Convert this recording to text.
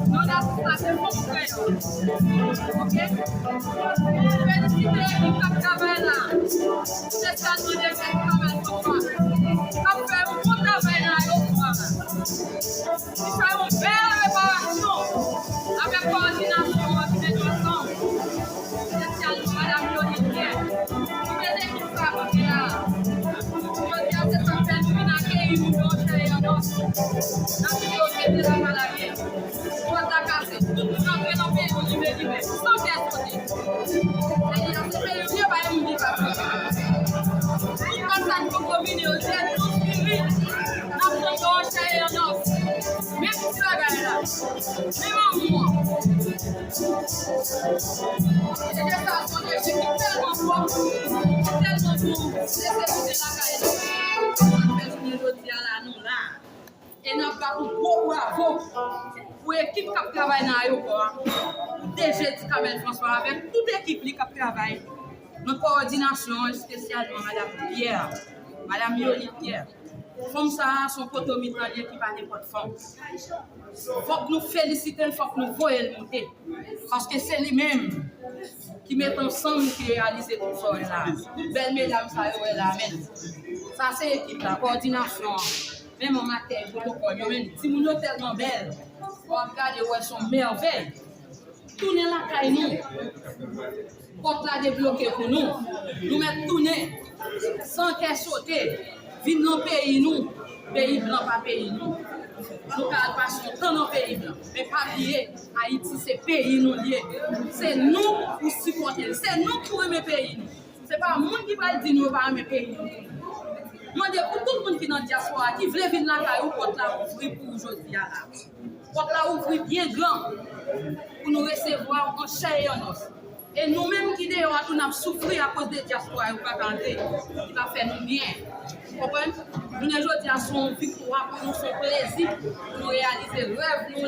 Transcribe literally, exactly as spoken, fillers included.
Non, la, sa se fòk kreyòl. Oke? Felisite ekip k ap travay la. Espesyalman direktè travay Franswa. K ap fè yon bon travay nan ayewopò a la. Li fè yon bèl reparasyon avèk kowòdinasyon an ki mete ansanm. Espesyalman madanm Yoli Pierre, ki mete ekip sa kanpe la. Jodi a, se sa k fè nou vin akeyi moun yo an chè e an os. N ap di yo, kete la pa lage. Pòt la kase, tout moun antre nan peyi nou libe, libe, san kè sote. Peyi a se peyi nou ye, pa e moun ki ka sote. Tout pèp sa ki poko vini yo, se nou ki vini. N ap tann yo an chè e an os. Men ti bagay la. Men lanmou an. Se de sa, se yon reji ki tèlman pwòp, tèlman bon, se sekirite lakay li. Sa k fè jounen jodi a la, nou la. E n ap bat yon gwo bravo pou ekip k ap travay nan ayewopò a, pou D G Ducamel François avèk tout ekip li k ap travay nan kowòdinasyon an, espesyalman madanm Pierre, madanm Yoli Pierre. Fanm sa a, se yon poto mitan li ye ki pa nenpòt fanm. Fòk nou felisite l, fòk nou voye l moute. Paske se li menm ki met ansanm, ki reyalize tout sa w wè la. Tout bèl medam sa yo wè la, men sa se ekip la, kowòdinasyon an. Men manm atè, pwotokòl yo, men timoun yo tèlman bèl. W ap gade, w wè se yon mèvèy. Tounen lakay nou. Pòt la debloke pou nou. Nou mèt tounen san kè sote. Vin nan peyi nou. Peyi blan pa peyi nou. Nou ka al pase yon tan nan peyi blan. Men pa bliye, Ayiti se peyi nou l ye. Se nou pou sipòte l. Se nou pou renmen peyi nou. Se pa moun ki pral di nou yo pa renmen peyi nou. Mande pou tout moun ki nan dyaspora ki vle vin lakay ou, pòt la ouvri pou ou jodi a la. Pòt la ouvri byen gran pou nou resevwa w an chè e an os. E nou menm ki deyò a tou, n ap soufri akoz de dyaspora yo pa ka antre, ki pa fè nou byen. Ou konprann? Jounen jodi a se yon viktwa pou nou, se yon plezi pou nou reyalize rèv nou,